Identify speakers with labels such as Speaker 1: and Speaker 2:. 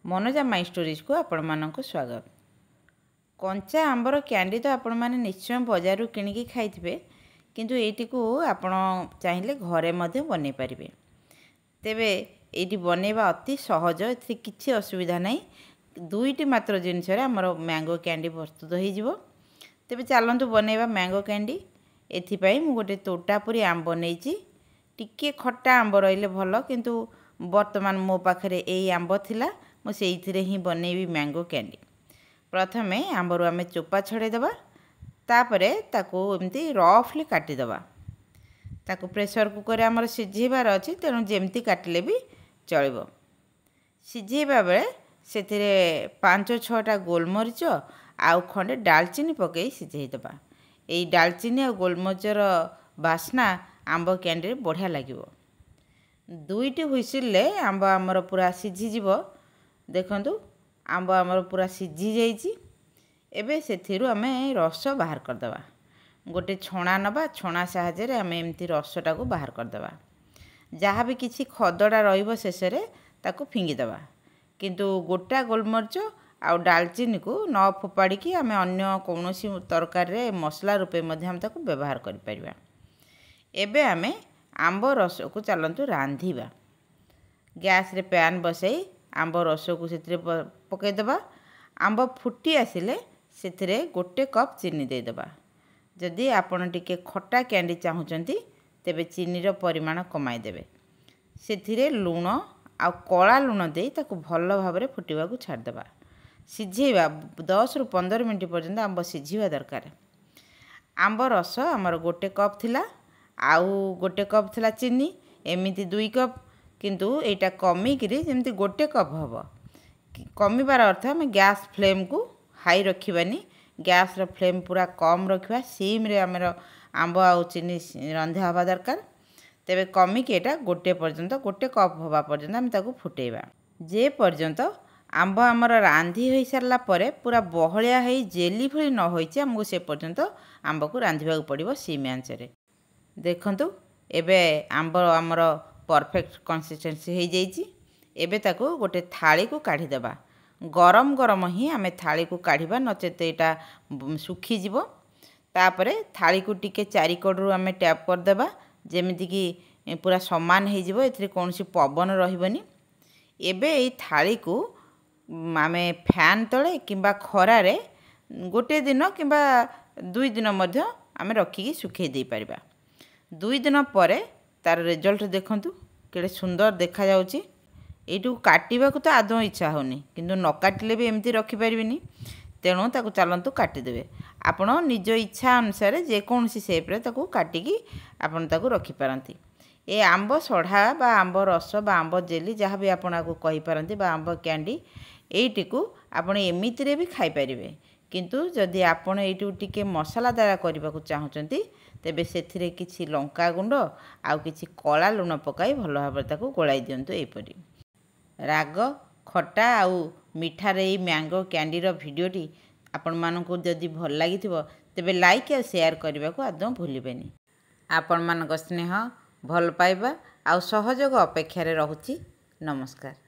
Speaker 1: ମନୋଜା ମାଇ ଷ୍ଟୋରିଜକୁ ଆପଣମାନଙ୍କୁ ସ୍ୱାଗତ। କଞ୍ଚା ଆମ୍ବର କ୍ୟାଣ୍ଡି ତ ଆପଣମାନେ ନିଶ୍ଚୟ ବଜାରରୁ କିଣିକି ଖାଇଥିବେ, କିନ୍ତୁ ଏଇଟିକୁ ଆପଣ ଚାହିଁଲେ ଘରେ ମଧ୍ୟ ବନେଇ ପାରିବେ। ତେବେ ଏଇଟି ବନେଇବା ଅତି ସହଜ, ଏଥିରେ କିଛି ଅସୁବିଧା ନାହିଁ। ଦୁଇଟି ମାତ୍ର ଜିନିଷରେ ଆମର ମ୍ୟାଙ୍ଗୋ କ୍ୟାଣ୍ଡି ପ୍ରସ୍ତୁତ ହୋଇଯିବ। ତେବେ ଚାଲନ୍ତୁ ବନେଇବା ମ୍ୟାଙ୍ଗୋ କ୍ୟାଣ୍ଡି। ଏଥିପାଇଁ ମୁଁ ଗୋଟେ ତୋଟାପୁରୀ ଆମ୍ବ ନେଇଛି। ଟିକିଏ ଖଟା ଆମ୍ବ ରହିଲେ ଭଲ, କିନ୍ତୁ ବର୍ତ୍ତମାନ ମୋ ପାଖରେ ଏଇ ଆମ୍ବ ଥିଲା, ମୁଁ ସେଇଥିରେ ହିଁ ବନେଇବି ମ୍ୟାଙ୍ଗୋ କ୍ୟାଣ୍ଡି। ପ୍ରଥମେ ଆମ୍ବରୁ ଆମେ ଚୋପା ଛଡ଼େଇଦେବା, ତାପରେ ତାକୁ ଏମିତି ରଫଲି କାଟିଦେବା। ତାକୁ ପ୍ରେସର୍ କୁକର୍ରେ ଆମର ସିଝେଇବାର ଅଛି, ତେଣୁ ଯେମିତି କାଟିଲେ ବି ଚଳିବ। ସିଝେଇବା ବେଳେ ସେଥିରେ 5-6ଟା ଗୋଲମରିଚ ଆଉ ଖଣ୍ଡେ ଡାଲଚିନି ପକାଇ ସିଝେଇଦେବା। ଏଇ ଡାଲଚିନି ଆଉ ଗୋଲମରିଚର ବାସ୍ନା ଆମ୍ବ କ୍ୟାଣ୍ଡିରେ ବଢ଼ିଆ ଲାଗିବ। ଦୁଇଟି ହୁଇସିଲରେ ଆମ୍ବ ଆମର ପୁରା ସିଝିଯିବ। ଦେଖନ୍ତୁ, ଆମ୍ବ ଆମର ପୁରା ସିଝି ଯାଇଛି। ଏବେ ସେଥିରୁ ଆମେ ରସ ବାହାର କରିଦେବା। ଗୋଟେ ଛଣା ନେବା, ଛଣା ସାହାଯ୍ୟରେ ଆମେ ଏମିତି ରସଟାକୁ ବାହାର କରିଦେବା। ଯାହା ବି କିଛି ଖଦଡ଼ା ରହିବ ଶେଷରେ ତାକୁ ଫିଙ୍ଗିଦେବା, କିନ୍ତୁ ଗୋଟା ଗୋଲମରିଚ ଆଉ ଡାଲଚିନିକୁ ନ ଫୋପାଡ଼ିକି ଆମେ ଅନ୍ୟ କୌଣସି ତରକାରୀରେ ମସଲା ରୂପେ ମଧ୍ୟ ଆମେ ତାକୁ ବ୍ୟବହାର କରିପାରିବା। ଏବେ ଆମେ ଆମ୍ବ ରସକୁ ଚାଲନ୍ତୁ ରାନ୍ଧିବା। ଗ୍ୟାସ୍ରେ ପ୍ୟାନ୍ ବସାଇ ଆମ୍ବ ରସକୁ ସେଥିରେ ପକାଇଦେବା। ଆମ୍ବ ଫୁଟି ଆସିଲେ ସେଥିରେ 1 କପ୍ ଚିନି ଦେଇଦେବା। ଯଦି ଆପଣ ଟିକେ ଖଟା କ୍ୟାଣ୍ଡି ଚାହୁଁଛନ୍ତି, ତେବେ ଚିନିର ପରିମାଣ କମାଇ ଦେବେ। ସେଥିରେ ଲୁଣ ଆଉ କଳା ଲୁଣ ଦେଇ ତାକୁ ଭଲ ଭାବରେ ଫୁଟିବାକୁ ଛାଡ଼ିଦେବା। ସିଝେଇବା 10ରୁ 15 ମିନିଟ୍ ପର୍ଯ୍ୟନ୍ତ ଆମ୍ବ ସିଝିବା ଦରକାର। ଆମ୍ବ ରସ ଆମର 1 କପ୍ ଥିଲା ଆଉ 1 କପ୍ ଥିଲା ଚିନି, ଏମିତି 2 କପ୍, କିନ୍ତୁ ଏଇଟା କମିକିରି ଯେମିତି 1 କପ୍ ହେବ। କମିବାର ଅର୍ଥ ଆମେ ଗ୍ୟାସ୍ ଫ୍ଲେମ୍କୁ ହାଇ ରଖିବାନି, ଗ୍ୟାସ୍ର ଫ୍ଲେମ୍ ପୁରା କମ୍ ରଖିବା। ସିମ୍ରେ ଆମର ଆମ୍ବ ଆଉ ଚିନି ରନ୍ଧା ହେବା ଦରକାର। ତେବେ କମିକି ଏଇଟା ଗୋଟେ ପର୍ଯ୍ୟନ୍ତ, 1 କପ୍ ହେବା ପର୍ଯ୍ୟନ୍ତ ଆମେ ତାକୁ ଫୁଟେଇବା। ଯେ ପର୍ଯ୍ୟନ୍ତ ଆମ୍ବ ଆମର ରାନ୍ଧି ହୋଇସାରିଲା ପରେ ପୁରା ବହଳିଆ ହେଇ ଜେଲି ଭଳି ନ ହୋଇଛି, ଆମକୁ ସେ ପର୍ଯ୍ୟନ୍ତ ଆମ୍ବକୁ ରାନ୍ଧିବାକୁ ପଡ଼ିବ ସିମ୍ ଆଞ୍ଚରେ। ଦେଖନ୍ତୁ, ଏବେ ଆମ୍ବ ଆମର ପରଫେକ୍ଟ କନସିଷ୍ଟେନ୍ସି ହେଇଯାଇଛି। ଏବେ ତାକୁ ଗୋଟେ ଥାଳିକୁ କାଢ଼ିଦେବା। ଗରମ ଗରମ ହିଁ ଆମେ ଥାଳିକୁ କାଢ଼ିବା, ନଚେତ ଏଇଟା ଶୁଖିଯିବ। ତାପରେ ଥାଳିକୁ ଟିକେ ଚାରିକଡ଼ରୁ ଆମେ ଟ୍ୟାପ୍ କରିଦେବା, ଯେମିତିକି ପୁରା ସମାନ ହେଇଯିବ, ଏଥିରେ କୌଣସି ପବନ ରହିବନି। ଏବେ ଏଇ ଥାଳିକୁ ଆମେ ଫ୍ୟାନ୍ ତଳେ କିମ୍ବା ଖରାରେ ଗୋଟେ ଦିନ କିମ୍ବା 2 ଦିନ ମଧ୍ୟ ଆମେ ରଖିକି ଶୁଖେଇ ଦେଇପାରିବା। 2 ଦିନ ପରେ ତା'ର ରେଜଲ୍ଟ ଦେଖନ୍ତୁ, କେଡ଼େ ସୁନ୍ଦର ଦେଖାଯାଉଛି। ଏଇଠୁ କାଟିବାକୁ ତ ଆଦୌ ଇଚ୍ଛା ହେଉନି, କିନ୍ତୁ ନ କାଟିଲେ ବି ଏମିତି ରଖିପାରିବିନି, ତେଣୁ ତାକୁ ଚାଲନ୍ତୁ କାଟିଦେବେ। ଆପଣ ନିଜ ଇଚ୍ଛା ଅନୁସାରେ ଯେକୌଣସି ସେପ୍ରେ ତାକୁ କାଟିକି ଆପଣ ତାକୁ ରଖିପାରନ୍ତି। ଏ ଆମ୍ବ ସଢ଼ା ବା ଆମ୍ବ ରସ ବା ଆମ୍ବ ଜେଲି, ଯାହା ବି ଆପଣ ଆକୁ କହିପାରନ୍ତି, ବା ଆମ୍ବ କ୍ୟାଣ୍ଡି, ଏଇଟିକୁ ଆପଣ ଏମିତିରେ ବି ଖାଇପାରିବେ। କିନ୍ତୁ ଯଦି ଆପଣ ଏଇଠୁ ଟିକେ ମସଲାଦାର କରିବାକୁ ଚାହୁଁଛନ୍ତି, ତେବେ ସେଥିରେ କିଛି ଲଙ୍କା ଗୁଣ୍ଡ ଆଉ କିଛି କଳା ଲୁଣ ପକାଇ ଭଲ ଭାବରେ ତାକୁ ଗୋଳାଇ ଦିଅନ୍ତୁ। ଏହିପରି ରାଗ, ଖଟା ଆଉ ମିଠାରେ ଏଇ ମ୍ୟାଙ୍ଗୋ କ୍ୟାଣ୍ଡିର ଭିଡ଼ିଓଟି ଆପଣମାନଙ୍କୁ ଯଦି ଭଲ ଲାଗିଥିବ, ତେବେ ଲାଇକ୍ ଆଉ ସେୟାର କରିବାକୁ ଆଦୌ ଭୁଲିବେନି। ଆପଣମାନଙ୍କ ସ୍ନେହ, ଭଲ ପାଇବା ଆଉ ସହଯୋଗ ଅପେକ୍ଷାରେ ରହୁଛି। ନମସ୍କାର।